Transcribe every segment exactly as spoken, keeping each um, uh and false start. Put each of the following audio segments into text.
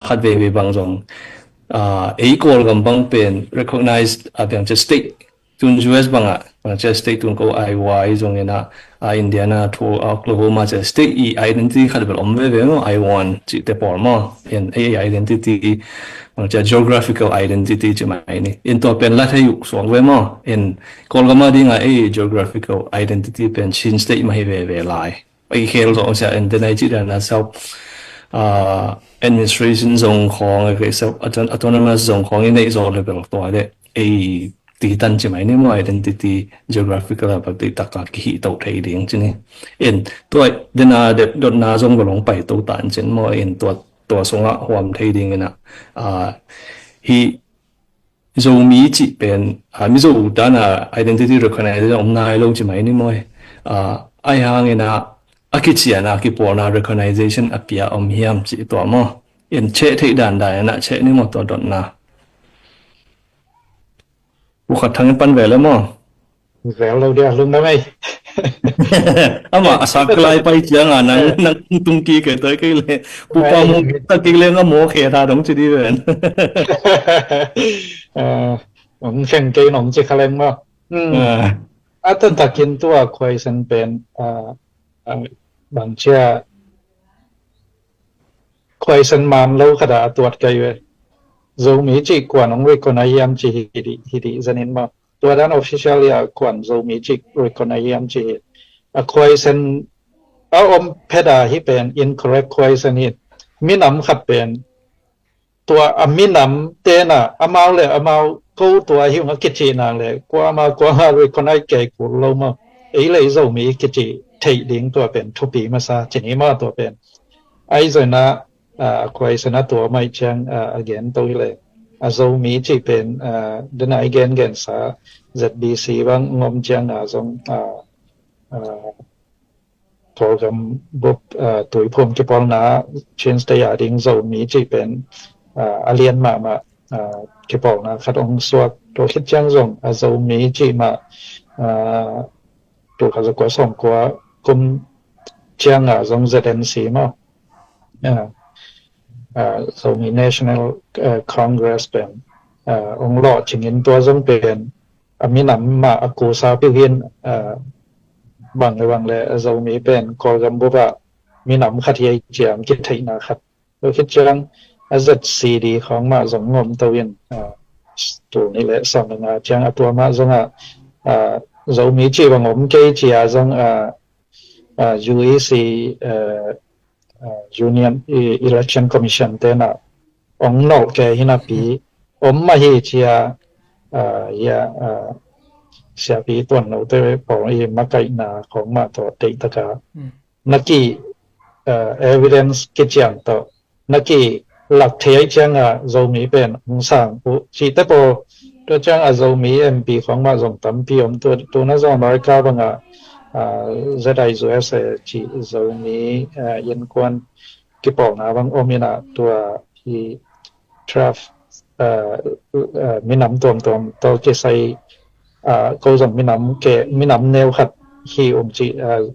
khat veve bang zong, ah, ei Kawlgam bang pen recognized, ah, bang cia state tun U S bangah, bang cia state tun ko Iowa i zong ina, ah, Indiana thu, ah, Oklahoma cia state i identity khat bel om veve maw, Iowan cihte pawl maw. In ei identity, bang cia geographical identity ci mai ni. In tua pen la thei uh suak ve maw. In Kawlgam a dinga ei geographical identity pen Chin State mah hi veve lai. Ei khel zawh sia in denai cih dan a self, ah, administration zong khawng, ei self auton-, autonomous zong khawng i neih zawh level tua le ei ti tan ci mai ni maw, identity geographical a bak ti taka kihih to thei ding ci ni. In tua dena dep dotna zong belong pai to tan cin maw, in tua, tua sungah huam thei ding ina, ah, hi Zomi cih pen, ah, Mizo dana identity recognition om nai lo ci mai ni maw. Ah, ai hangina a kiciana kipawlna recognition a pia om hiam cih tua maw. In ceh theih dan dan ina ceh ni maw tua dotna. Pu Khat Thang in pan ve le maw. Zel lo dia lungdam ei. Ama a sak lai pai cianga nang, nang tung kik kei toi kei le. Pu Pa Mung tak kik le nga mo khe tha dong ci di ven. Eh, ong seng kei nong ci khaleng maw. Hmm. Eh. A tan takin tua khuaisen pen, ah, ah, bang cia khuaisen man lo khata a tuat kai ve. Zomi cih kuan ong recognize hiam ci hi di, hi di zanin maw. Tua dan official ia kuan Zomi cih recognize hiam ci hi. A khuaisen a om pheda hi pen incorrect khuaisen hi. Minam khat pen tua a minam tena amau le amau ko tua hi ung a kicih nang le kuama kuama recognize kei kul lo maw. Ei le Zomi kicih theih ding tua pen thupi masa ci ni maw tua pen. Ai zoina, ah, khuaisen a tua mai ciang, ah, a gen to hi le. A Zomi cih pen, ah, dena i gen gensa Z B C bang ngom cianga zong, ah, ah, Kawlgam bup, ah, tuiphum kipawlna Chin State a ding Zomi cih pen, ah, a lian mahmah, ah, kipawlna khat ong suak. Tua khit ciang zong a Zomi cih mah, ah, tul khat za kua sawm kua kum cianga zong Z N C maw. Ah, ah, Zomi National, ah, Congress pen, ah, ong lawh cingin tua zong pen a minam mah a kusa piu hin, ah, bang le bang le a Zomi pen Kawlgam bup ah minam khat hi ei ciang kitheihna khat. Tua khit ciang a Z C D khawng mah zong ngom to in, ah, tul nih le sawm le nga ciang a tua mah zong ah, ah, Zomi cih bang om kei cia zong, ah, ah, U E C, ah, ah, Union E-, Election Commission tena ong nolh kei hi napi om mah hi cia, ah, ia, ah, siapi tuan lo te pawl i makaihna khawng mah tawh teihtaka. Hmm. Na ki, ah, evidence kician tawh na ki lak thei ai cianga Zomi pen ong sang uh cihte pawl. Tua cianga Zomi M P khawng mah zong tampi om tua, tuna zong America banga, ah, Z I U S A cih Zomi, ah, innkuan kipawlna bang om ina tua hi draft, ah, ah, minam tuamtuam tawh kisai, ah, ko zong minam ke, minam neu khat hi ung cih, ah,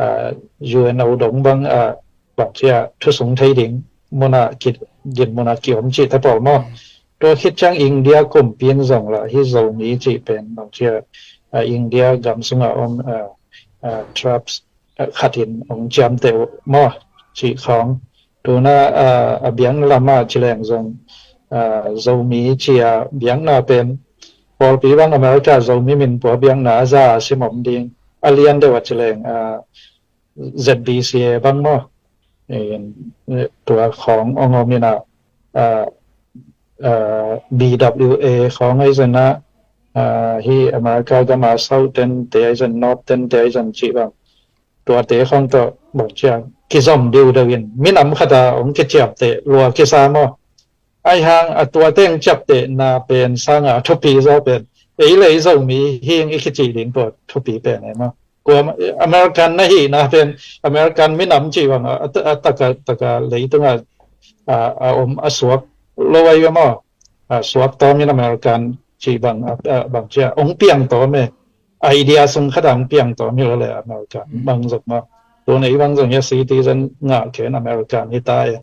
ah, U N O dong bang, ah, bang cia thusung thei ding muna ki, gin muna ki om cih te pawl maw. Tua khit ciang India kumpi in zong la hi Zomi cih pen bang cia, ah, India gam sunga om, ah, ah, tribes, ah, khat in ong ciamteh uh maw cih khawng. Tuna, ah, a biakna lamah ci leng zong, ah, Zomi cia biakna pen pawlpi bang America Zomi min pua biakna a za a sim om ding a lian deuh a ci leng, ah, Z B C A bang maw. Eh, tua khawng ong om ina, ah, ah, B W A khawng ai zena, ah, hi America gama South ten te ai zen, North ten te ai zen cih bang. Tuate khawng tawh bang ciang kizom diudeu in minam khata ong kiciamteh lua kisa maw. Ai hang a tua teng ciaptehna pen sanga thupi zaw pen ei le ei Zomi hing i kici ding tua thupi pen ei maw. Kua American na hihna pen American minam ci bang a, a, a taka, taka leitunga, a, a om a suak lo ai maw. A suak tawmin American ci bang, a, a, bang cia ong piang tawm e. Idea sung khat ong piang tawm hi lo le American bang zong maw. Tun ei bang zong ia citizen ngah ken American hi ta e.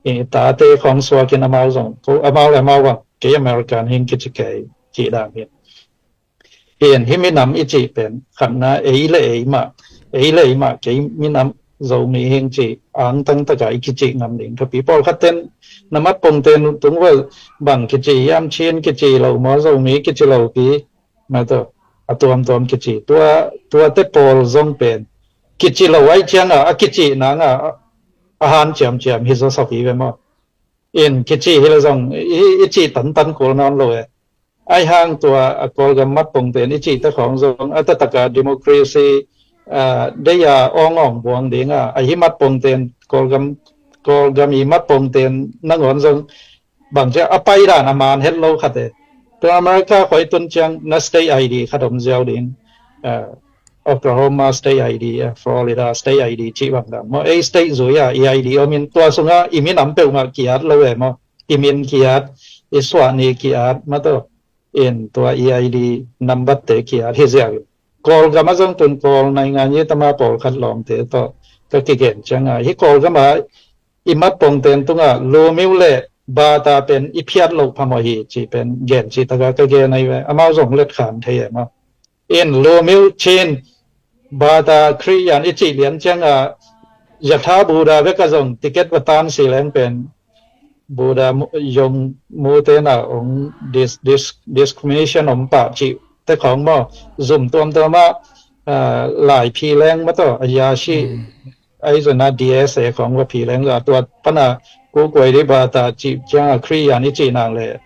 I tate khawng suakin amau zong, ko amau le amau bang, kei American hing kici kei, cih dan hi. Hi in, hih minam i cih pen khatna, ei le ei mah, ei le ei mah, kei minam Zomi hing cih angtang taka i kicih ngam ding thupi. Pawlkhat ten na mat pongte tung ua bang kici hiam, Chin kici lo maw, Zomi kici lo pi, mah tawh a tuamtuam kici. Tua, tuate pawl zong pen kici lo ahih cianga a kicih nanga a hanciamciam hi zaw sawpi ve maw? In kici hi le zong i, i cih tantan kul nawn lo e. Ahi hang tua a Kawlgam mat pongte in i cihte khawng zong a taktaka democracy, ah, deih a awngawng buang dinga, ahi mat pongte in Kawlgam, Kawlgam i mat pongte in nangawn zong bang cia a paidan a man het lo khat e. Tua America khuai tun ciang na state I D khat om ziau ding, ah, Oklahoma state I D, ah, Florida state I D cih bang dan maw, ei state zui a i I D om in, tua sunga i minam peuhmah ki-at lo e maw. I min ki-at, i suahni ki-at, mah tawh in tua i I D number te ki-at hi ziau in. Kawlgam ah zong tun Kawl naingan i tama pawlkhat lawmte tawh ka kigen cianga, hih Kawlgam ah i mat pongte in tunga Lumiu le Bata pen i phiat loh phamawh hi cih pen gen cih taka ka gen ahi ve. Amau zong letkhan thei e maw. In Lumiu, Chin, Bata, Khristian i cih lian cianga, Yatha Buddha bek a zong ticket va tan si leng pen Buddha mu-, yong mute na ong dis-, dis-, discrimination om pah cih te khawng maw, zum tuamtuam ah, ah, laiphi leng mah tawh, a ya si, ai zona D S A khawng va phi leng za, tua pana kukuai di Bata cih cianga Khristian i cih nang le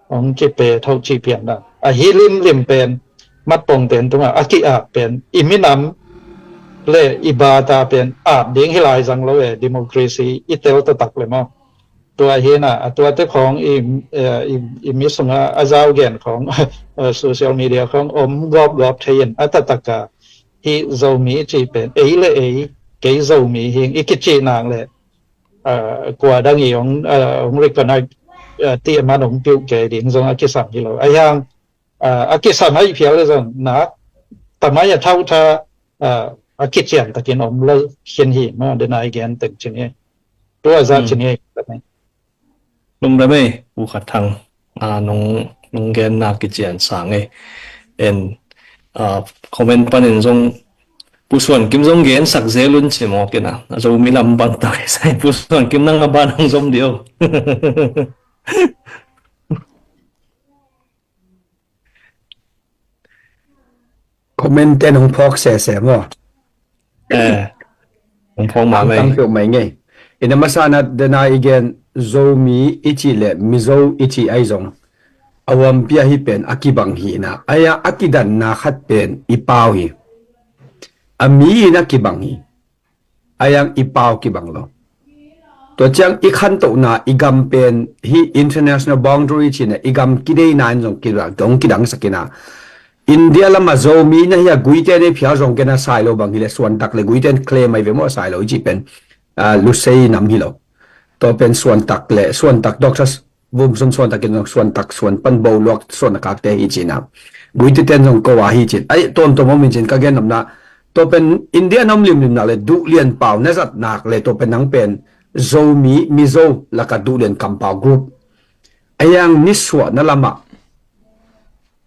ong kipe tho cih pian na. Ahi limlim pen mat pongte in tunga a ki-at pen i minam le i Bata pen at ding hi lai zang lo e, democracy i tel taktak le maw. Tua hi na, a tuate khawng i, eh, i, i mi sunga a zau gen khawng, eh, social media khawng om gawpgawp thei in, a taktaka hih Zomi i cih pen ei le ei, kei Zomi hing i kicih nang le, ah, kua dang i ong, ah, ong recognize, ah, ti a man ong piuh kei ding zong a kisam hi lo. Ahi hang, ah, a kisam ahih phial le zong na, tamai a thautha, ah, a kician takin om lo khin hi maw, dena i gen teng cin hi. Tua zah cin hi. Lungdam ei, U Khat Thang, ah, nong, nong genna kician sang ei. En, ah, comment panin zong Pu Suan Kim zong gensak zel un ci mawk in a, a Zomi lam bang tawh kisai Pu Suan Kim nang a ban hong zom dih o. Comment ten hong phawk sese maw? Eh, hong phawk mahmah ei. Hong tang peuhmah i ngei. Ina masa na dena i gen Zomi i cih le Mizo i cih ahi zong, a huampi ahi pen a kibang hi na. Ahi a kidanna khat pen i pau hi. A mi in a kibang hi. Ahi hang i pau kibang lo. Tua ciang i khantohna i gam pen hih international boundary cihna i gam kideina in zong kidang, dong kidangsak in a. India lamah Zomi na hi a Guite nei phial zong kena sai lo bang hi le Suantak le Guite in claim ahi ve maw sai lo i cih pen, ah, Lusei nam hi lo. Tua pen Suantak le Suantak Doctor Vumsun Suantak in zong Suantak, Suan pan bo luak Suan a kakte hi cihna. Guite ten zong ko a hi cin. Ai, tuamtuam om in cin ka gen nopna. Tua pen India na om limlimna le duhlian pau na zat nak le tua pen nang pen Zomi, Mizo laka duhlian kampau group. Ahi hang nisuahna lamah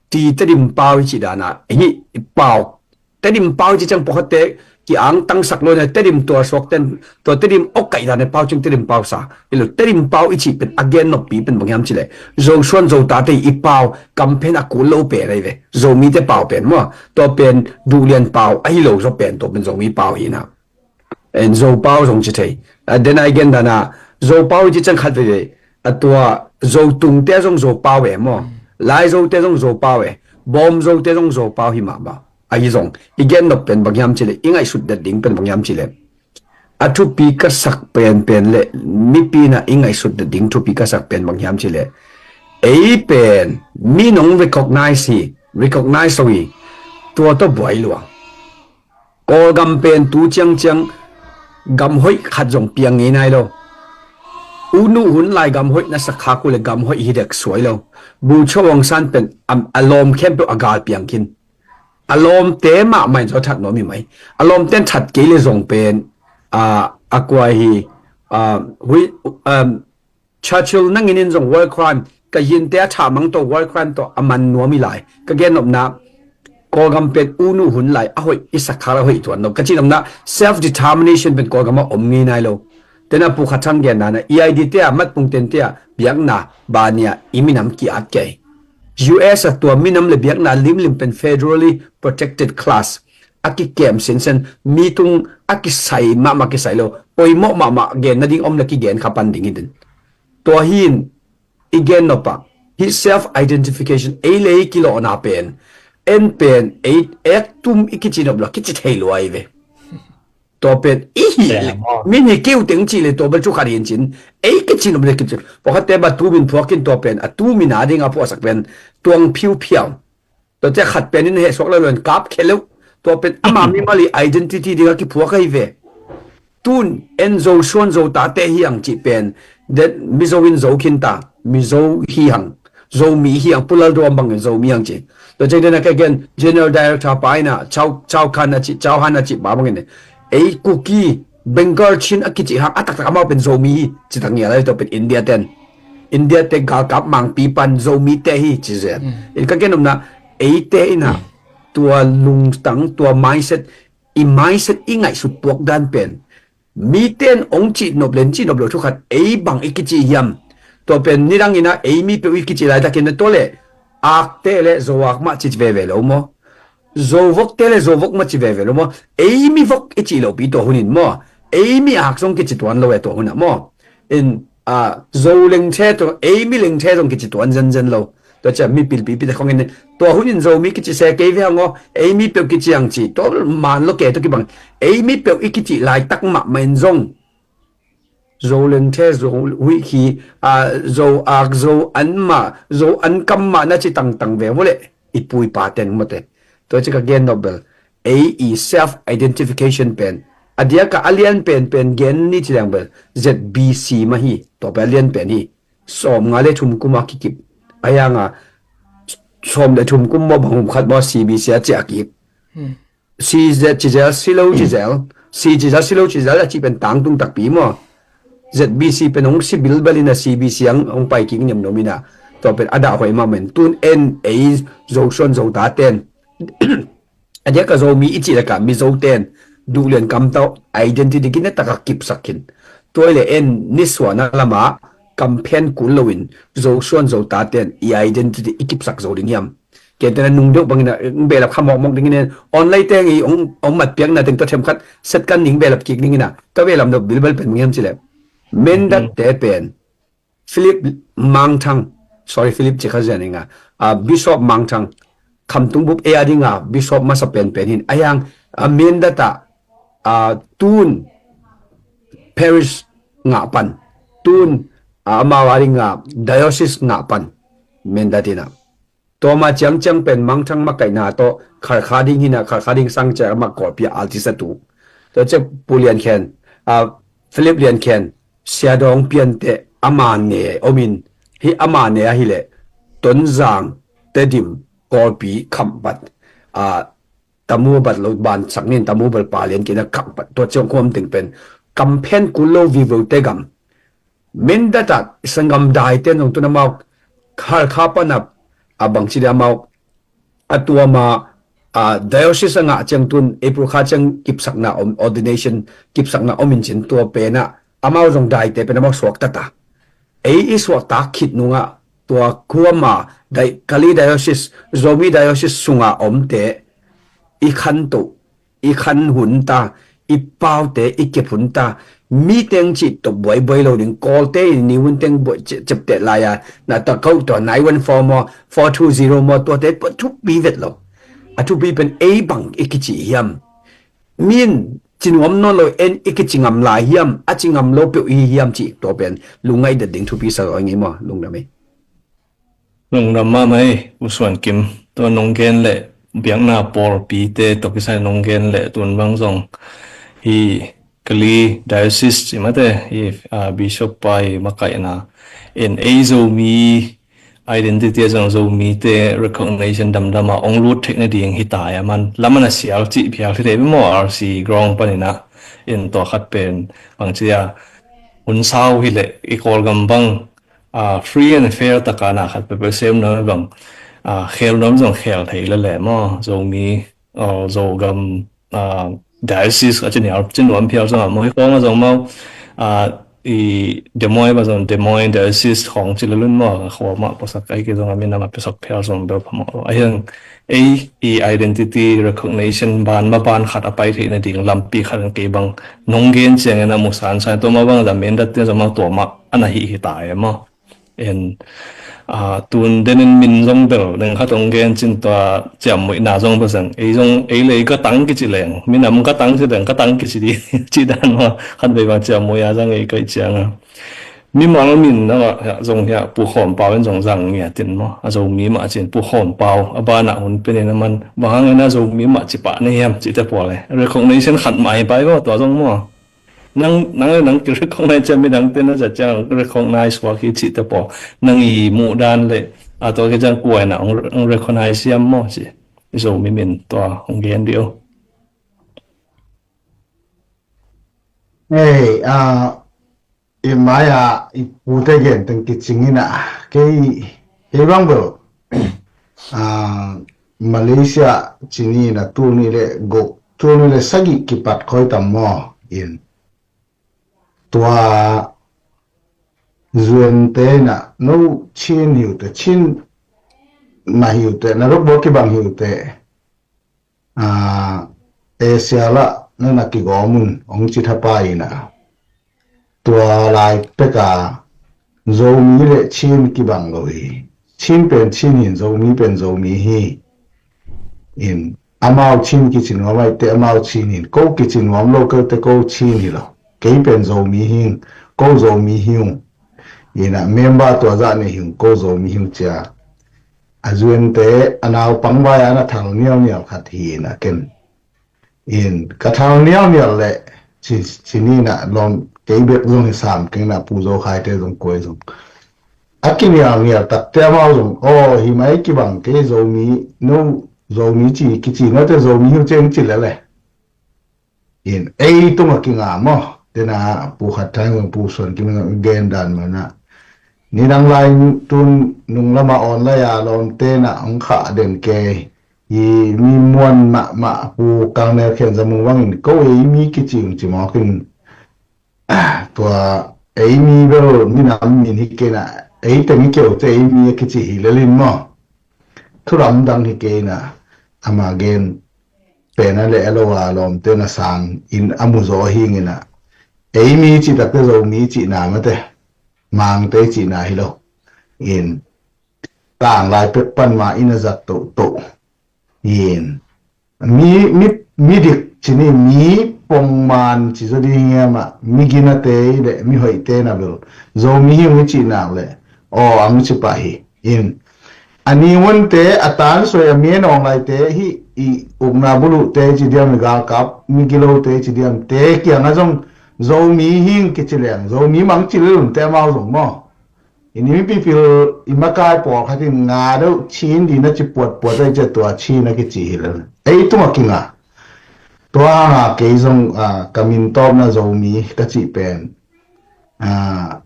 ti Tedim pau i cih dana hih pau Tedim pau i cih ciang pawlkhatte ki-angtangsak lo na, Tedim tualsuak ten, tua Tedim awkaih dan e pau ciang Tedim pau sa. Hi lo, Tedim pau i cih pen a gen noppi pen bang hiam cih leh Zosuan Zotate i pau kam pen a kul lo pen ahi ve. Zomite pau pen maw. Tua pen duhlian pau ahi lo zaw pen tua pen Zomi pau hi na. En Zopau zong ci thei. A, then again dana Zopau i cih ciang khat veve. A tua Zotungte zong Zopau e maw. Laizote zong Zopau e. Bawmzote zong Zopau hi mahmah. Ahi zong i gen nop pen bang hiam cih leh, i ngaihsut det ding pen bang hiam cih leh, a thupi ka sak penpen le mipi in a i ngaihsut det ding thupi ka sak pen bang hiam cih leh, ei pen mi nong recognize hi, recognize lo hi. Tua tawh buai lua. Kawlgam pen tu ciangciang gam hoih khat zong piang ngei nai lo. U Nu hun lai gam hoih na sak khak uh leh gam hoih hi dek suai lo. Bogyoke Aung San pen a, a lawm khempeuh a gal piang khin. A lawmte mahmah in zaw that nuam hi mai. A lawmte in that kei leh zong pen, a, a kua hi, Ah, hui, um, Churchill nangin in zong war crime, ka yinte a thah mang tawh war crime tawh a man nuam hi lai. Ka gennopna Kawlgam pen u nu hun lai a hoih i sak khak a hoih tuan lo. Ka cihnopna self determination pen Kawlgam ah om ngei nai lo. Tena Pu Khat Thang genna na E I D te a, Mat Pung Ten te a biakna bania i minam ki-at kei. U S a tua minam le biakna limlim pen federally protected class a kikem sinsen, mi tung a kisai mahmah kisai lo. Poimawh mahmah gen nading om le kigen kha pan ding hi den. Tua hi in i gen nop ah hih self identification, ei le ei kilawhna pen, en pen ei ek tum i kici nop lo, kici thei lua hi ve. Tua pen i hi le, min hi keu teng cih le tua bel thu khat hi in cin, ei kici nop le kici. Pawlkhatte ba tumin phuak in tua pen a tumin a ding a phuahsak pen tuang phiuphiau. Tua ciah khat pen in hehsuak lo lo in kap khia lo. Tua pen ama mimal i identity ding a kiphuak ahi ve. Tun en Zo suan Zo tate hi ang cih pen, den Mizo in zo khin ta, Mizo hi ang, Zomi hi ang, Pu Lalduam bangin Zomi ang cih. Tua ciang den a ka gen General Director pa in a Chau, Chau Khan a cih, Chau Han a cih pa bangin, ei Kuki, Bengal, Chin a kicih hang a taktak amau pen Zomi hi, citak ngial a hi tua pen India ten. India te galkap mangpi pan Zomi te hi ci zen. In ka gen omna, ei te in a tua lungtang, tua mindset, i mindset i ngaihsut puak dan pen, mi ten ong cih nop len cih nop lo thu khat, ei bang i kicih hiam? Tua pen nidang in a ei mi peuh i kicih laitakin a tua le, ak te le Zo ak mah cih veve lo maw? Zo vok te le Zo vok mah ci veve lo maw? Ei mi vok i cih lo pi tua hun in maw? Ei mi ak zong kici tuan lo e tua hun ah maw? In, a, Zo lengthe tua, ei mi lengthe zong kici tuan zenzen lo. Tua ciah mi pilpi pite khong in, tua hun in Zomi kici se kei ve hang aw, ei mi peuh kici ang ci, tua man lo ke tua kibang. Ei mi peuh i kici laitak mahmah in zong Zo lengthe, Zo huih khi, a, Zo ak, Zo an mah, Zo an kam mah na ci tangtang ve vua le, i pu i pa ten mawte. Tua ci ka gen nop bel, ei i self identification pen, a diaka a lian pen pen gen ni ci leng bel, Z B C mah hi, tua pen a lian pen hi. Sawm nga le thum kum a kikip. A yang a, sawm le thum kum maw bang hum khat maw C B C a ciah kip. C Z ci zel, si lo ci zel, si ci zel, si lo ci zel a cih pen tangtung takpi maw? Z B C pen hong si bilbel in a C B C ang hong pai kik niamnuam in a, tua pen a dah hoih mahmah in tun en ei Zo suan Zo ta ten. A diak a Zomi i cih laka Mizo ten duhlian kamtau identity gina taka kipsak khin. Tua le en nisuana lama kamphen kul loin Zo suan Zo ta ten i identity i kipsak zo ding hiam? Kei tena nung deuh bangin a, ong behlap kha mawkmawk dingin en, online teng i ong, ong matpiakna teng tua themkhat set kan ning behlap kik dingin a, tua behlap deuh bilbel pen mung hiam cile. Mendat te pen, Philip Mangthang, sorry, Philip ci kha zian inga, a, Bishop Mangthang, Khamtung bup ei a dinga Bishop masa penpen hin, a yang, a, Mendat a, a, tun parish ngah pan, tun, a, amau a dinga diocese ngah pan, Mendat ina. Tua ma ciangciang pen Mangthang makaihna tawh khalkha ding hina, khalkha ding sang ciang ama kawlpi a altisa tu. Tua ciang Pu Lian Khen, a, Philip Lian Khen, Sia Dawng Piante ama ne omin, hi ama ne ahileh Tonzang, Tedim, kawlpi khambat, a, tamu bat lo ban sak nin tamu bal pa lian kina khambat. Tua ciang khuam ting pen kamphen kul lo vivo te gam. Mendat a sanggam daite nong tuna mau khalkha pana a bangci dia mau a tua ma, a, diocese a ngah ciang tun April kha ciang kipsakna om, ordination kipsakna om in cin tua pena amau zong daite pen amau suak tata. Ei i suak tak khit nunga tua kuama dai, Kali diocese, Zomi diocese sunga omte i khanto, i khan hun ta, i paute i kep hun ta, mi teng cih tawh buaibuai lo ding, kawlte in ni hun teng buai cepteh lai a, na ta kau tua nine one four maw, four two zero maw, tuate tua thupi vet lo. A thupi pen ei bang i kici hiam? Min ci nuam nawn lo, en i kici ngam lai hiam? A ci ngam lo peuh i hi hiam cih tua pen lungngaih det ding thupi sa zaw i ngei maw? Lungdam ei. Lungdam mahmah ei, U Suan Kim. Tua nong gen le biakna pawlpite tawh kisai nong gen le tun bang zong hi Kali diocese ci mate hi, a, bishop pa i makaihna in ei Zomi identity a zong Zomite recognition damdam a ong lut theih nading hi ta a man laman a sial cih phial hi te maw, R C ground panin a in tua khat pen bangci a hun sau hi leh i Kawlgam bang, ah, free and fair taka na khat peuhpeuh sem nuam bang, ah, khel nuam zong khel thei lel e maw. Zomi, ah, Zogam, ah, diocese a ci nial ci nuam phial zong a maw, hi khawng a zong maw, ah, i Des Moines bang zong Des Moines diocese khawng ci lel un maw, a khua mah puasak ai kei zong a minam a puasak phial zong bel phamawh lo. A hiang ei i identity recognition ban ma ban khat a pai theih nading lampi khat in kei bang nong gen ciangin a mu sansan tua ma bang za men dat tiang zong ma tua ma a na hi hi ta e maw. En, ah, tun denin min zong bel deng khat ong gen cin tua ciammuihna zong bel zang ei zong ei lei ka tang kici leng minam ka tang ci leng ka tang kici di ci dan maw khat vei bang ciammuih a zang ei kai ciang a. Mimal min na zong hiah Pu Khawm Pau in zong zang ngiat in maw, a Zomi mah cin Pu Khawm Pau a banah hun penin a man bang hangin a Zomi mah ci pah na hiam cihte pawl e recognition khat mah hi pai maw tua zong maw. Nang nang le nang ki-recognize ciang midangte na zat ciang recognize huak hi cihte pawl nang i muh dan le a tua ki ciang kuaina ong recognize hiam maw ci i Zomi min tua ong gen dih o. Hei, ah, i mai-a i pute gen teng kicing in a, kei, kei bang bel, ah, Malaysia cini na tul ni le guk, tul ni le sagih kipat khoi tam maw in. Tua zuente na no Chin hiute, Chin mah hiute, na ruk bawk kibang hiute. Ah, Asia lah na na kigawm un ong ci thapai in a. Tua lai peka Zomi le Chin kibang lo hi. Chin pen Chin hin Zomi pen Zomi hi. In amau Chin kici nuam aite amau Chin hin ko kici nuam lo keute ko Chin hi lo. Kei pen Zomi hing ko Zomi hi ung. In a member tua zah ne hi ung ko Zomi hi ung cia. A zuente a naupang vai a na thal nialnial khat hi in a ken. In ka thal nialnial le ci, cini na lawm kei bek zong hi sam keng na Pu Zo Khai te zong kuai zong. A kinialnial takte amau zong aw hi mai kibang kei Zomi no Zomi ci kici note Zomi hi uh ceng ci lele. In ei tung a kinga maw tena Pu Khat Thang zong Pu Suan Kim zong gen dan mana. Nidang lai tun nung lama online a lawmte na ong khah den kei. Hi mi muan mahmah Pu Kang Nel Khian Za Mung bangin ko ei mi kici ung ci mawk in. Tua ei mi bel minam min hi kei na ei teng hi keu te ei mi a kici hi lelin maw. Thuram dang hi kei na ama gen pen a le a lo a lawmte na sang in a mu zaw hing in a. Ei mi ci takte Zomi ci na mate. Mangte ci na hi lo. In tang lai pek pan ma in a zat toh toh. In mi, mi, mi dik cini mi pongman ci zaw ding hiam a mi ginate le mi hoihte na bel Zomi hi ung i ci nak le aw ang ci pah hi. In a ni hunte a tan soi a mi nawng laite hi i ukna buluhte ci diam i galkap mi gilote ci diamte kiang a zong Zomi hing kici leng Zomi mang ci lelunte amau zong maw. I ni mipipil i makai pawlkhat in nga deuh Chin dina ci puatpuat ei cia tua Chin a kici hi lel ei tungah kinga. Tua hanga kei zong ah, ka min tawpna Zomi ka cih pen ah,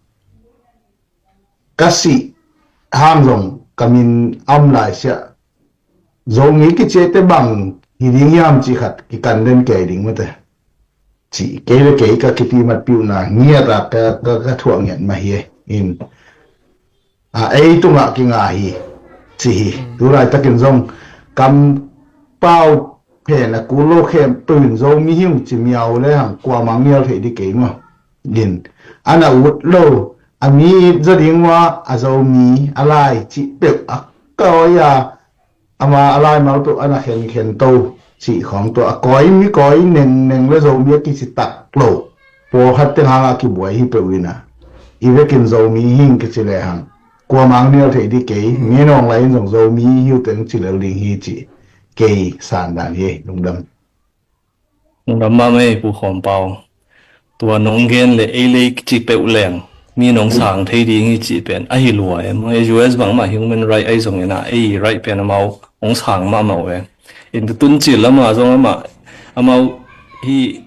ka sih hang zong ka min a om lai siah Zomi kiciate bang hi ding hiam cih khat kikan den kei ding mate. Cih kei le kei ka kitimat piuhna ngiat a ka, ka, ka thuah ngiat mah hi e. In a ei tungah kinga hi ci hi. Tu laitakin zong kam pau phen a kul lo khempeuh in Zomi hi ung ci miau le hang kuamah ngial theih dih kei maw. In a na ut lo a mi it zaw ding ua a Zomi a lai cih peuh a kawi a ama a laimal peuh a na khenkhen to cih khawng tua a kawi mi kawi nengneng le Zomi a kici tak lo pawlkhat teng hangah kibuai hi peuh ina. I vekin Zomi hing kici lehang kuamang nial theih dih kei mi nawng lai in zong Zomi hi uh teng ci lel ding hi cih kei sandan hi lungdam. Ung ram mahmah ei Pu Khawm Pau. Tua nong gen le ei lei ci peuh leng mi nong sang thei ding hi cih pen ahi lua em. Ei U S bangmah human right ahi zongin ah ei right pen amau hong sang mahmah uh em. In tutun cil amah zong amah amau hi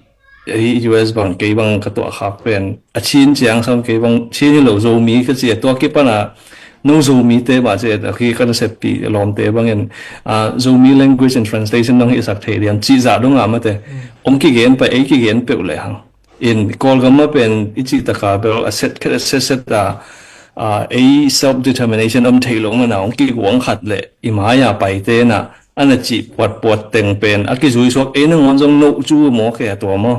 Ei U S bang, kei bang ka tuah khak pen a Chin ciang sam, kei bang Chin hi lo, Zomi ka ci a, tua kipana no Zomite mah ci a, khi kan seppih lawmte bangin, ah, Zomi language and translation dong hi sak thei diam cih zah dong a mate. Om kigen pa, ei kigen peuh le hang. In Kawlgam ah pen i cih taka bel a set, set, set a, ah, ei self determination om thei lo mana ong kiguang khat le i mai a paite na ana cih puatpuat teng pen a kizui suak ei nangawn zong no cu maw kei a tua maw.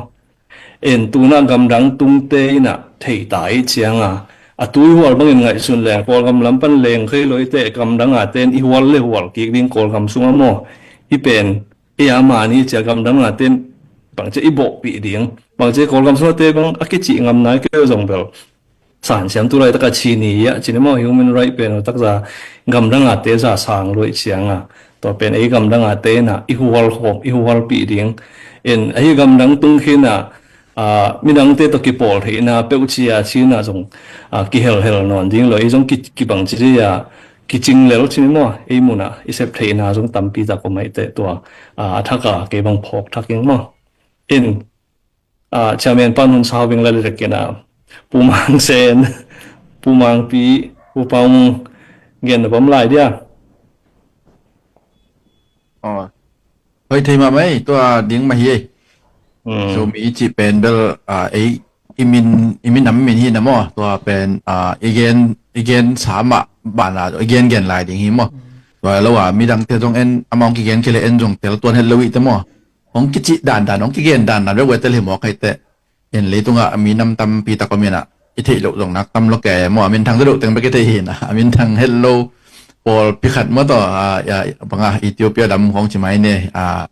En tuna gamdang tungte ina thei ta i cianga a tui hual bangin ngaihsun leng Kawlgam lam pan leng khei lo i te gamdang a ten i hual le hual kik ding Kawlgam sunga maw. Hi pen ei a mani cia gamdang a ten bangcia i bawhpih ding bangcia Kawlgam sunga te bang a kicih ngam nai kei zong bel. San siam tu laitaka chini a cini maw human right pen takza gamdang a te za sang luai cianga tua pen ei gamdang a te na i hual khawm i hualpih ding. En ahi gamdang tung khina, ah, midangte tawh kipawl theihna peuh cia china zong, ah, kihelhel nawn ding lo ei zong ki, kibang ci a kicing lel cini maw ei muna i sep theihna zong tampi tak om aite tua, ah, a thaka kei bang phawk thaking maw. En Ah, chairman pan hun sau bing lali rekin ah Pu Mang Sen, Pu Mang Pi, Pu Pau Mung gen na bam lai dia. Oh. Hoi thei mah mai tua ding mah hi ei. Hmm. Zomi i cih pen bel, ah, ei i min, i min nam min hi na maw tua pen, ah, i gen, i gen sa mah bana i gen gen lai ding hi maw. Tua lo a midang te zong en amah ong kigen kei le en zong tel tuan het lo i te maw. Hong kicih dandan hong kigen dandan veuh tel hi mawk hei teh. In leitungah a minam tampi tak om inah i theih loh zong nak tam lo kei maw a minthang zaduh teng bek i theih hinah a minthang het lo. Pawl pikhat maw taw a banga Ethiopia lam khawng ci mai ne a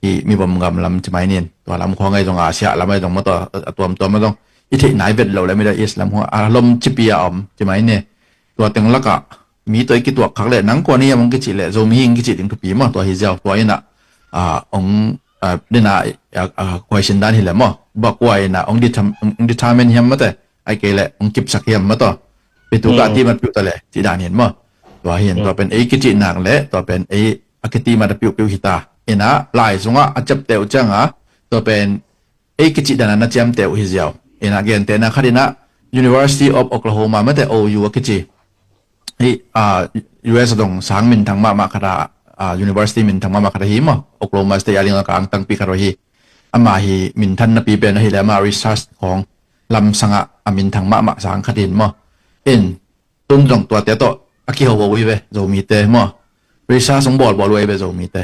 i mibom gam lam ci mai nin tua lam khawng ei zong a siah lam ei zong maw taw a tuamtuam ei zong i theih nai vet lo le Middle East lam khawng a lom cipi a om ci mai ne. Tua teng lakah mi tawh i kituak khak leh nang kua ni hiam hong kicih leh Zomi hi hong kicih ding thupi maw tua hi ziau tua inah, ah, hong, ah, dena, ah, ah, question dan hi leh maw bak kua inah hong determ-, hong determine hiam mate ai kei leh hong kipsak hiam maw taw pitu ka a timat piuh ta leh cih dan hin maw tua hin tua pen ei kicih nak leh tua pen ei a kitimat a piuhpiuh hi ta inah lai sungah a ciapteh uh cianga tua pen ei kicih dana na ciamteh uh hi ziau. Inah gentehna khat inah University of Oklahoma mate O U a kici hi, ah, U S a dong sang minthang mahmah khat a, ah, university minthang mahmah khat a hi maw Oklahoma State a ding a ka angtangpi khat a hi. Ama hi minthan napi pen ahi le ama research khawng lamsangah a minthang mahmah sang khat in maw. In tun zong tuate tawh a kiho uh hi ve Zomite maw. Research hong bawlbawl uh hi ve Zomite.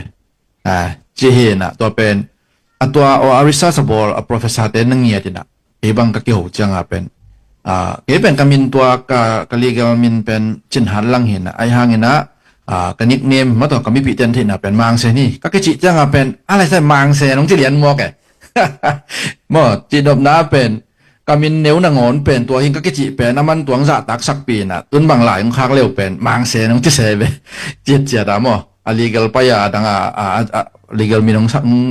Ah, ci hinah tua pen a tua aw a research a bawl a professor te na ngiat inah kei bang ka kiho cianga pen, ah, kei pen ka min tua ka, ka legal min pen Cin Hat Lang hinah ai hanginah, ah, ka nickname maw taw ka mipih ten theihna pen Mang Sen hi ka kicih cianga pen a laisai Mang Sen hong ci lian mawk e. Maw cihnopna pen ka min neu nangawn pen tua hin ka kicih pen a man tuang zahtak sakpi inah tun bang lai hong khak leu pen Mang Sen hong ci se ve. Ciatciat a maw a legal pai a dang a, a, a, a legal min hong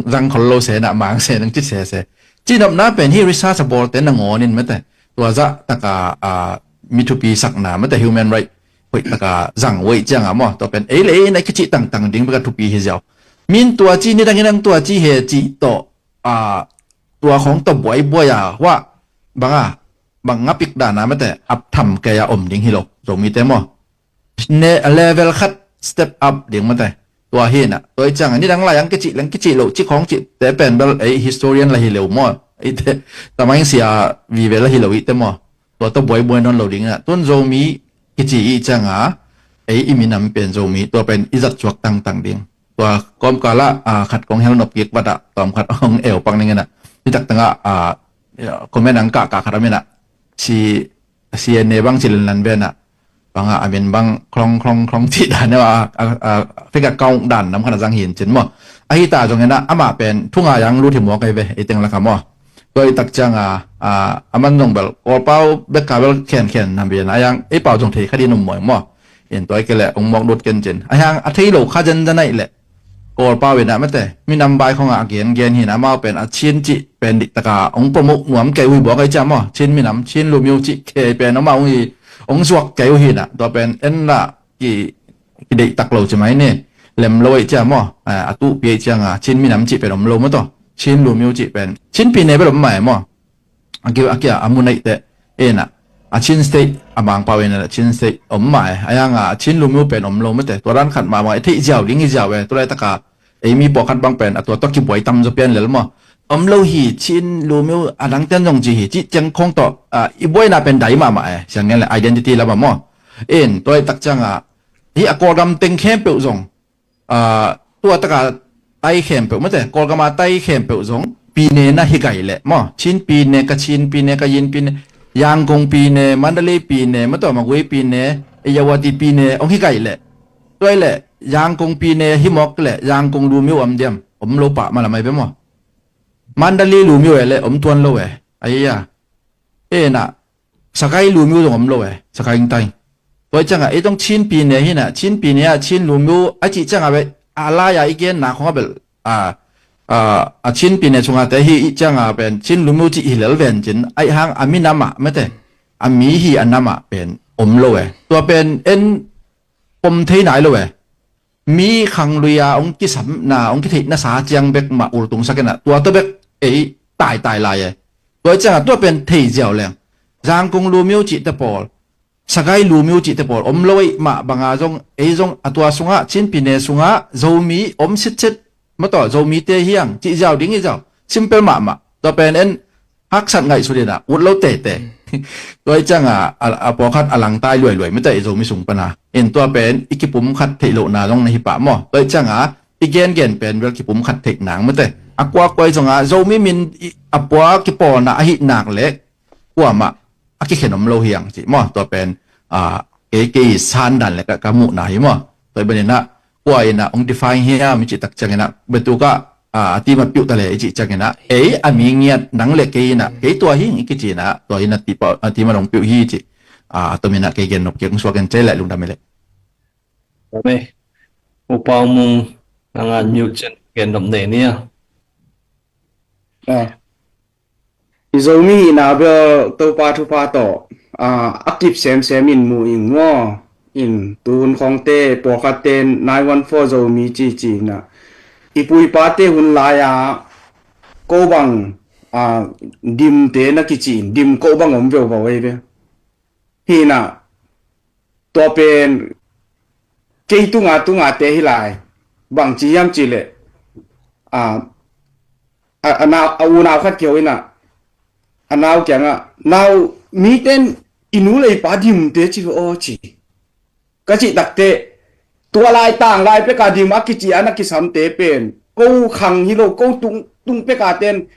zang khol lo se inah Mang Sen hong ci se se. Cihnopna pen hi research a bawlte nangawn in mate tua zahtaka, a, mi thupi sakna mate human right hoihtaka zang uh ei cianga maw tua pen ei le ei na kicih tangtang ding bek a thupi hi ziau. Min tua ci nidang inang tua ci he cih tawh a, tua khawng tawh buaibuai a huah banga bang ngapik dana mate ap tham kei a om ding hi lo Zomite maw. Ne a level khat step up ding mate tua hinah tua i cianga nidang lai ang kicih leng kicih loh cih khawng cihte pen bel ei historian la hi lo maw eite tamaing sia vive la hi lo ihte maw. Tua tawh buaibuai nawn lo ding inah tun Zomi kici i cianga ei i minam pen Zomi tua pen i zat suak tangtang ding. Tua kawmkalah, ah, khat kong helnop kik vatah tawm khat hong eu pak ning inah nitak tengah, ah, comment ang kahkah khat a minah si, si ne bang ci lenlan venah bangah a min bang klong klong klong cih dan a, a, a fake account dan nam khat a zang hin cin maw. Ahi ta zong inah amah pen thungai ang lut hi mawk ei ve ei teng lakah maw. Tua i tak cianga, a, a man zong bel Kawlpau bek ka bel khenkhen nam bian a yang ei pau zong thei kha din um maw maw. In tua i ke leh ong mawk lut ken cin a hiang a thei lo kha zenzen aih leh Kawlpau inah mate minam bai khawngah a gengen hin amau pen a Chin cih pen dihtaka ong promote nuam kei uh hi buak aih cia maw Chin minam Chin lumiu cih kei pen amau ong hi ong zuak kei uh hinah tua pen en lah ki, kideihtak lo ci mai ni lem lo aih cia maw, a, a tuhpi aih cianga Chin minam cih pen om lo maw taw. Chin Lumiu cih pen Chin Pyine bel om mah e maw. A ki a kia a mu neih teh, ena, a Chin State a mangpau ena Chin State om mah e. A yanga a Chin Lumiu pen om lo mate. Tua dan khat mahmah e, theih ziau ding hi ziau e. Tua laitaka ei mi pawlkhat bang pen a tua tawh kibuai tam zaw pian lel maw. Om lo hi, Chin Lumiu a dangten zong ci hi, cih ciang khong tawh, a, i buaina pen dai mahmah e, siang ngen le identity lamah maw. In tua laitak cianga hih a Kawlgam teng khempeuh zong, a, tua taka tai khempeuh mate, Kawlgama tai khempeuh zong Pyine na hi gai leh maw, Chin Pyine, Kachin Pyine, Kayin Pyine, Yangon Pyine, Mandalay Pyine, mataw Magway Pyine, Irrawaddy Pyine hong hi gai leh, tua ileh Yangon Pyine hi mawk leh Yangon Lumiu om diam? Om lo pah malam ai be maw. Mandalay Lumiu e le om tuan lo e. Aiya. Ena, Sagaing Lumiu zong om lo e, Sagaing tai. Tua cianga ei tong Chin Pyine hina, Chin Pyine a Chin Lumiu a cih cianga be a lai-a i genna khong a bel, a, a, a Chin Pyine sunga te hi i cianga pen Chin Lumiu cih hi lel ven cin, aih hang a minamah mate, a mi hi a namah pen om lo e. Tua pen en pom thei nai lo e. Mi khangluia hong kisamna, hong kitheihna sa ciang bek mah ultung sakinah tua tua bek ei taitai lai e. Tua ciangah tua pen thei ziau leng. Zangkung Lumiu cihte pawl, Sagaing Lumiu cihte pawl om lo ei mah banga zong ei zong a tua sungah Chin Pyine sungah Zomi om sitset, mataw Zomite hiang cih ziau ding i ziau. Simple mahmah. Tua pen en haksat ngaihsut inah ut lo tete. Tua i cianga a, a pawlkhat a langtai luailuai mita i Zomi sung pana. In tua pen i kipum khat theih lohna zong na hi pah maw. Tua i cianga i gengen pen bel kipum khat theih nang mate. A kuakua i zonga Zomi min a pua kipawlna ahi nak le kuamah a kikhen om lo hiang cih maw. Tua pen, a, kei kei sandan le ka, ka muhna hi maw. Tua i beninah kua inah hong define hiam i cih tak cianginah betukah, a, a tim a piuh ta le i cih cianginah ei a mi ngiat nang le kei inah kei tua hi i kici inah tua inah a tim a hong piuh hi cih, a, a tominah kei gen nop kei hong suak en cei le lungdam i le. Amen. Upa Mung nanga miucin gen nop nei nia. I Zomi hihna bel Topa thupha tawh, a, a kip semsem in mu ing maw. In tuhun khawngte pawlkhatte nine one four Zomi cici na i pu i pate hun lai-a ko bang, a, dimte na kici in dim ko bang om veuva ei ve. Hina tua pen kei tunga tunga te hi lai. Bang ci hiam ci le, a, a, a, nau, a unau khat kio ina a nau kianga nau miten i nu lei pa dim te ci aw ci. Ka cih takte tua lai tang lai peka dim a kici a na kisamte pen ko khang hi lo ko tung, tung peka ten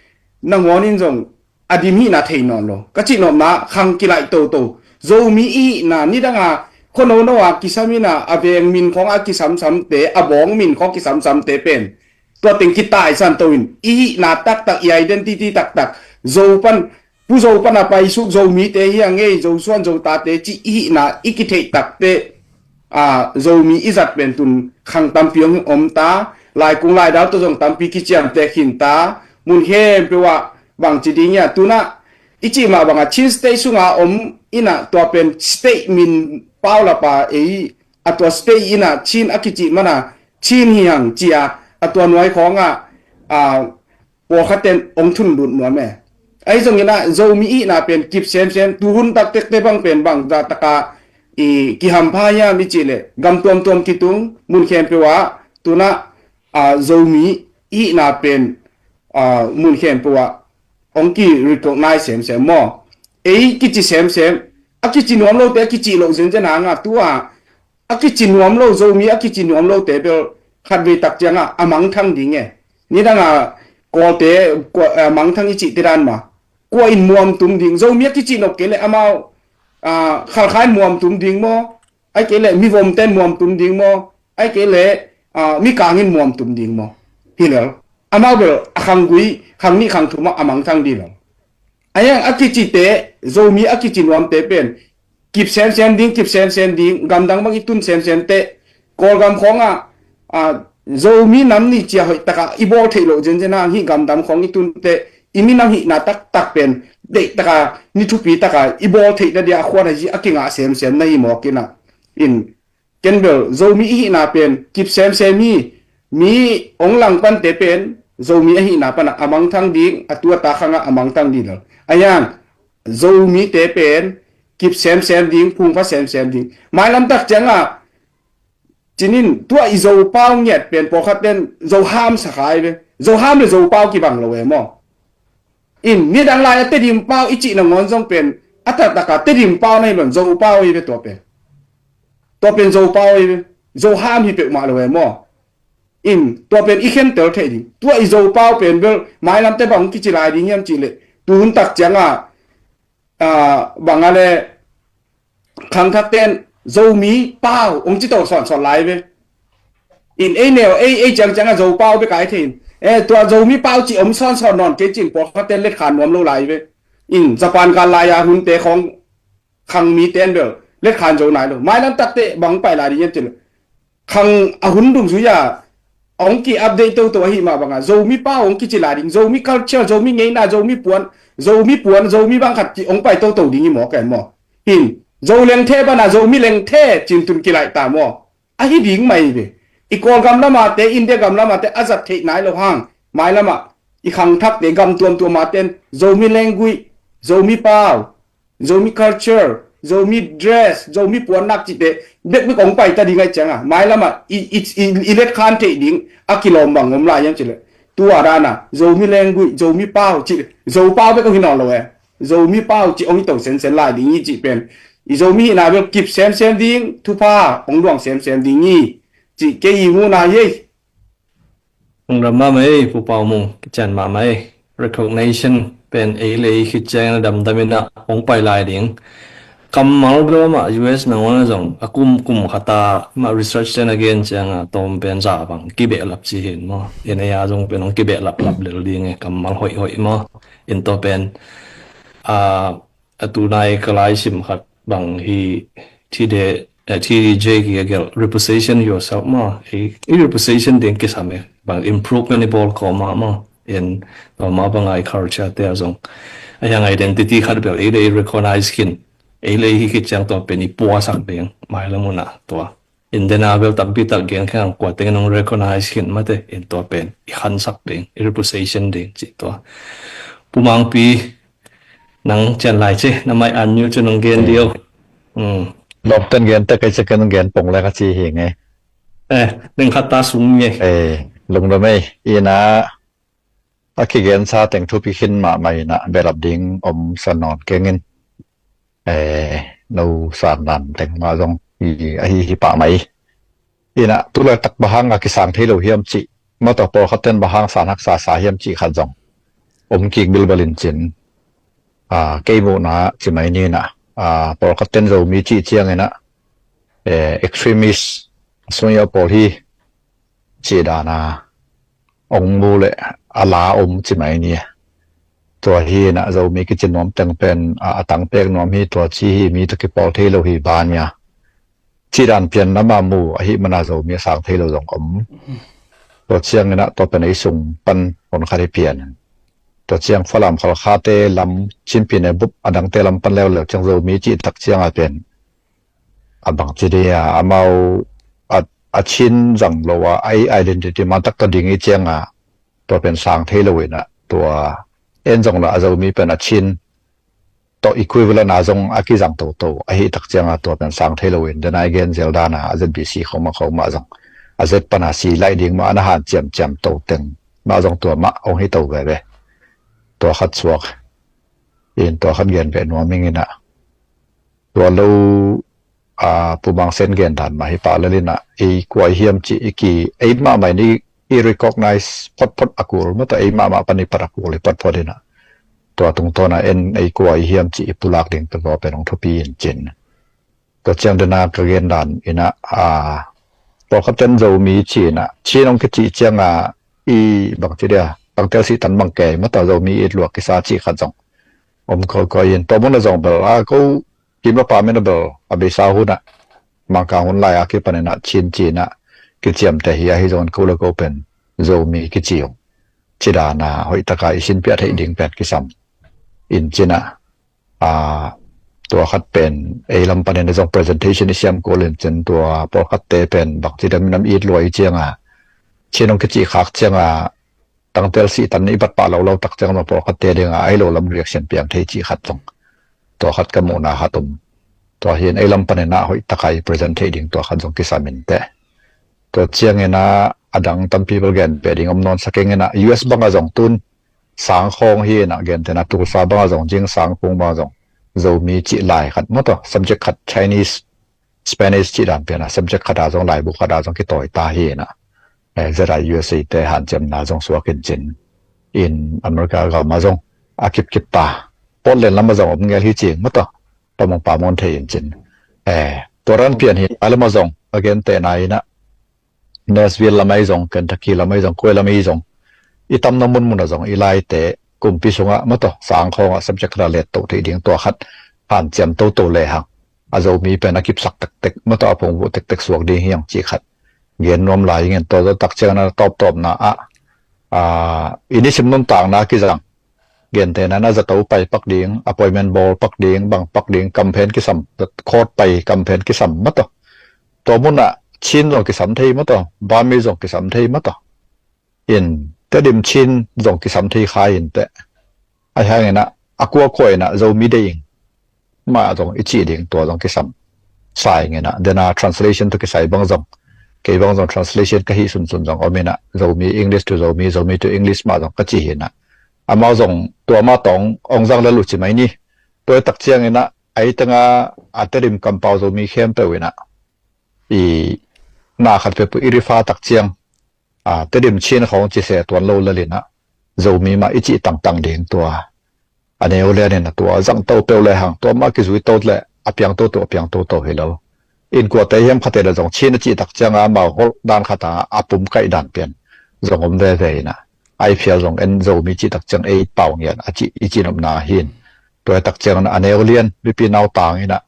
nangawn in zong a dim hihna thei nawn lo. Ka cih nopna khang kilaih toto. Zomi i hihna nidanga khuanono a kisam ina a veng min khawng a kisamsamte a bawng min khawng kisamsamte pen tua teng kitaisan to in i hihna taktak i identity taktak Zo pan Pu Zo pan a paisuk Zomite hi a ngei Zo suan Zo tate ci i hihna i kitheih takte a, Zomi i zat pen tun khang tampi hong om ta, laikung laidau tawh zong tampi kiciamtek khin ta, mun khempeuh ah bangci ding ia tunah i cih mah bangah Chin State sunga om inah tua pen state min paulapa ei a tua state inah Chin a kicih mana Chin hi hang cia a tua nuai khawngah, a, pawlkhatten hong thun lut nuam e. Ahi zongin ah Zomi i hihna pen kip semsem tuhun taktekte bang pen bang zah taka i kihampha hiam i cih leh gam tuamtuam kitung mun khempeuh ah tunah, a, Zomi i hihna pen, a, mun khempeuh ah hong ki recognize semsem maw. Ei kici semsem a kici nuam lote a kici loh zenzen hanga tu ah a kici nuam lo Zomi a kici nuam lote bel khatvei tak cianga a mangthang ding e. Nidanga Kawlte kua, a mangthang i cihte dan ma kua in muam tum ding Zomi a kici nop kei le amau, a, Khalkha in muam tum ding maw? Ai kei le mivomten muam tum ding maw? Ai kei le, a, mikang in muam tum ding maw? Hi lel amau bel a khanggui khangnih khangthum ah a mangthang ding lel. A yang a kicite Zomi a kici nuamte pen kip semsem ding, kip semsem ding, gamdang bang i tun semsem teh, Kawlgam khawngah, a, Zomi nam ni cia hoih taka i bawl theih loh zenzen a hih gamdam khawng i tun teh i minam hihna taktak pen deih taka ni thupi taka i bawl theihna dia a khuan a zi a kingah semsem na hi mawk inah in ken bel Zomi i hihna pen kip semsem hi. Mi hong langpante pen Zomi ahihna pana a mangthang ding, a tu a ta khangah a mangthang ding lo. A hiang, Zomite pen kip semsem ding, phungpha semsem ding. Mailam tak ciangah, cinin tua i Zopau ngiat pen pawlkhat ten Zoham sakhai ve. Zoham le Zopau kibang lo e maw. In, nidang lai a Tedim pau i cih nangawn zong pen, a taktaka Tedim pau na hi lo in Zopau hi ve tua pen. Tua pen Zopau hi ve. Zoham hi peuhmah lo e maw. In, tua pen i khentel theih ding. Tua i Zopau pen bel, mailamte bang kici lai ding hiam cih leh. Tuhun tak ciangah, ah, bang a le khangthak ten Zomi pau, ong ci to sawnsawn lai ve. In ei neu, ei, ei ciangciangah Zopau bek ai thei in. Eh, tua Zomi pau ci om sawnsawn nawn kei cin pawlkhat ten letkhan nuam lo lai ve. In Japan gal lai-a hunte khawng khang mi ten bel letkhan zo nai lo. Mailam takte bang pai lai ding hiam cin. Khang a hun dungzui a, ong ki update toto ahi mah banga, Zomi pau ong kici lai ding, Zomi culture, Zomi ngeina, Zomi puan, Zomi puan, Zomi bang khat ki ong pai toto ding hi maw, kai maw. Hin, Zo lengthe bana, Zomi lengthe, cin tun kilaih ta maw. Ahi ding mai ve. I Kawlgam lamate, India gam lamate, a zat theih nai lo hang. Mai lama, i khangthakte gam tuamtuama ten, Zomi language, Zomi pau, Zomi culture, Zomi dress, Zomi puannak cihte, bekbek ong pai ta ding ai cianga. Mai lama, i, i, i, i let khan theih ding, a kilawm bang om lai hiam cile. Tua dana, Zomi language, Zomi pau, cih, Zo pau bek ong hi nawn lo e. Zomi pau cih ong hi to sensen lai ding i cih pen. I Zomi hihna bel kip semsem ding, thupha, ong luang semsem ding i cih kei i muhna hi ei. Ong dam mahmah ei, Pu Pau Mung, kician mahmah ei. Recognition pen ei le ei khit ciangin a damdam inah ong pai lai ding. Kammal bel amah U S nangawn a zong a kum, kum khata mah research ten a gen cianga tawm pen za bang kibehlap ci hin maw. En ei a zong pen ong kibehlaplap lel ding e, kammal hoihhoih maw. In tua pen, a, a tunai ka laisim khat bang hi T D, eh, T D J ki a gelh, reposition yourself maw. I, i reposition ding kisam e. Bang improvement i bawl kawma maw. In tua mah banga i culture te a zong. A hiang identity khat bel ei le ei recognize khin. Ei le ei hi khit ciang tua pen i puasak ding. Mai lam unah tua. In dena bel tampi tak gen khan kua tengin ong recognize khin mate. In tua pen i khansak ding. I reposition ding cih tua. Pu Mangpi, nang cian lai ci, na mai an niu cu nong gen dio. Mm. Lawmten gen tek kei ciakin nong gen pong le ka ci hi nge. Eh, ding khat ta sung nge. Eh, lungdam ei, ina a kigensa teng thupi khin mahmah ina behlap ding om sa nawn kengin. Eh, no san dan teng mah zong i, ahi hi pah mai. Ina, tulaitak bang hanga kisang thei lo hiam cih, mataw pawlkhat ten bang hang san haksa sa hiam cih khat zong om kik bilbel in cin, a, kei muhna ci mai ni ina, a, pawlkhat ten Zomi cih ciang ina, eh, extremist, a sung i a pawl hi cih dana ong mu le a la om ci mai ni. Tua hi ina Zomi kici nuam teng pen, a, a tang pek nuam hi tua ci hi mi tawh kipawl thei lo hi ban nia. Cih dan pian nama mu ahi mana Zomi a sang thei lo zong om. Tua ciang ina tua pen ei sung pan hon khat hi pian. Tua ciang Falam Khalkhate lam Chin Pyine bup a dangte lam pan leuleu ciang Zomi cih tak cianga pen a bang ci dia amau a, a Chin zang lo a, a ei identity man tak tawh ding i cianga tua pen sang thei lo ina tua en zong la a Zomi pen a Chin tawh equivalent a zong a kizang toto ahi tak cianga tua pen sang thei lo in dena i gen zel dana a Z B C khoma khoma zong a Z pana si lai ding ma ana han ciamciam to teng ma zong tua ma ong hi to veve. Tua khat suak in tua khat gen ve nuam ing ina tua lo, a, Pu Mang Sen gen dan mah hi pah lel ina ei kua i hiam cih i ki ei mahmah in i, i recognize photphot a kul mataw ei mahmah pan i pat a kul i photphot ina tua tungtawna en ei kua i hiam cih i pulak ding tua pen hong thupi in cin. Tua ciang dena ka gen dan ina, a, pawlkhat ten Zomi ci ina Chin hong kici cianga i bang ci dia tangtel sih tan bang kei mataw Zomi it luak kisa cih khat zong om kawikawi in tua muna zong bel a ko kim la pa mena bel a beisa hunah Mangkang hun lai a kipan ina Chin ci ina kiciamte hi ahi zongin ko le ko pen Zomi kici uh. Ci dana hoih taka i sinpiah theih ding pen kisam in cina, a, tua khat pen ei lam panin a zong presentation i siam kul in cin tua pawlkhatte pen bang ci dam nam it luai cianga Chin hong kici khak cianga tangtel sih tan i bat pah lo lo tak ciang zong pawlkhat te dinga a hi lo lam reaction piang thei cih khat zong tua khat ka muhna khat om. Tua hi in ei lam panin ah hoih taka i present theih ding tua khat zong kisam in teh. Tua ciangin ah a dang tampi bel gen peh ding om nawn sak ing in ah U S bangah zong tun Sangkhawng hi in ah gentehna Tulsa bangah zong, Jingsangkhawng bangah zong Zomi cih lai khat maw tawh, subject khat Chinese, Spanish cih dan pian ah subject khat ah zong, laibu khat ah zong kitawi ta hi in ah, eh, Z I U S A te hanciamna zong suak in cin in America gam ah zong a kipkip ta, Portland lam ah zong om ngel hi cing maw tawh, pamong pamong thei in cin. Eh, tua ran pian hi a lam ah zong a gentehna in ah Nashville lam ahi zong, Kentucky lam ahi zong, koi lam ahi zong, i tamna munmun ah zong i laite kumpi sungah maw tawh, Sangkhawng ah subject khat ah let toh theih ding tua khat hanciam toto lehang a Zomi pen a kipsak tektek maw tawh, a phungvuh tektek suak ding hi ang cih khat gen nuam lai ing in. Tua zawh tak ciangin a tawptawpna ah, ah, i nisim nuntakna kizang, gentehna na zato pai pak ding, appointment bawl pak ding, bang pak ding, campaign kisam, court pai campaign kisam maw tawh. Tua munah Chin zong kisam thei maw tawh, Burmese zong kisam thei maw tawh. In Tedim Chin zong kisam thei kha in teh. Ahi hangin ah a kuakua in ah Zomi deih ing mah zong i cih ding tua zong kisam sa ing in ah, dena translation tawh kisai bang zong, kei bang zong translation ka hih sunsun zong om in ah, Zomi English to Zomi, Zomi to English mah zong ka cih hi in ah, amau zong tua mah tawh ong zang lel uh ci mai ni. Tua tak ciangin ah a hi tengah a Tedim kampau Zomi khempeuh in ah i na khat peuhpeuh i refer tak ciang, a, Tedim Chin khawng ci se tuan lo lel in ah Zomi mah i cih tangtang ding tua a neu lian in ah tua zang toto lehang tua mah kizui to leh a piang toto, a piang toto hi lo. Innkuante hiam khate le zong Chin a cih tak cianga amau holh dan khat a a pum kaih dan pian zong om veve in ah, a i phial zong en Zomi cih tak ciang ei pau ngian a cih i cih nopna hi in. Tua tak ciang a neu lian mipi nau tang in ah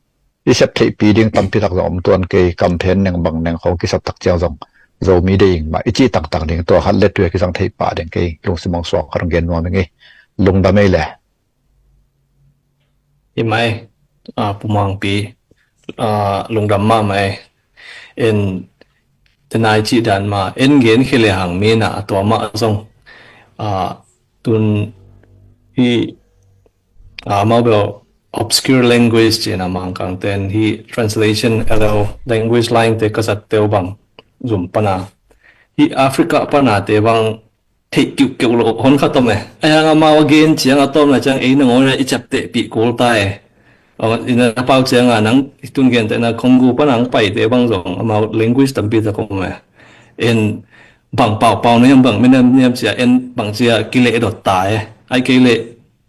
i sep theihpi ding tampi tak zong om tuan kei, campaign neng bang neng khawng kisap tak ciang zong Zomi deih ing mah i cih tangtang ding tua khat le tua kizang theih pah ding kei lungsim hong suak khat hong gen nuam ing ei. Lungdam ei le. Hi mai, a, Pu Mangpi, a, lungdam mahmah ei. En, tenai cih dan mah en gen khia lehang mi in ah a tua mah zong, a, tun hi, a, amau bel obscure language ci-in a Mangkangte in hi translation a lo language line te ka zat teuh bang zum pana hi Africa pana te bang theih kiuhkeuh lo hon khat om e. Ahi hang amau a gen ciang a tawpna ciang ei nangawn i ciaptehpih kul ta e. Ina pau cianga nang i tun gentehna Congo pana hong paite bang zong amau language tampi tak om e. En bang paupau na hiam, bang minam niam cia en bang cia kileh dot ta e. Ai kei leh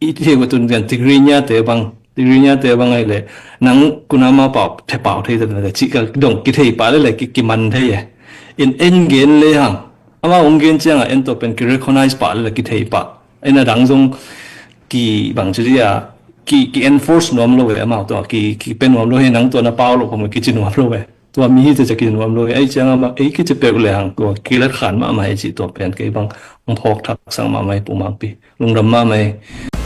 i thei ko tun gen Tigrinya te bang, Tigrinya te bang ai le nang kunama pau the pau thei te cih ka dong kithei pah le le ki, kiman thei e. In en gen lehang amau hong gen cianga en to pen ki recognize pah le le kithei pah. En a dang zong ki bang ci dia ki, ki enforce nuam lo e amau to ki, ki pe nuam lo he nang to na pau lo ko ki ci nuam lo e. Tua mi hi te cia ki nuam lo e. Ai cianga ma ei ki ci peuh lehang tua ki lat khan mahmah e ci tua pen kei bang hong phawk thak sang mahmah e Pu Mangpi. Lungdam mahmah e.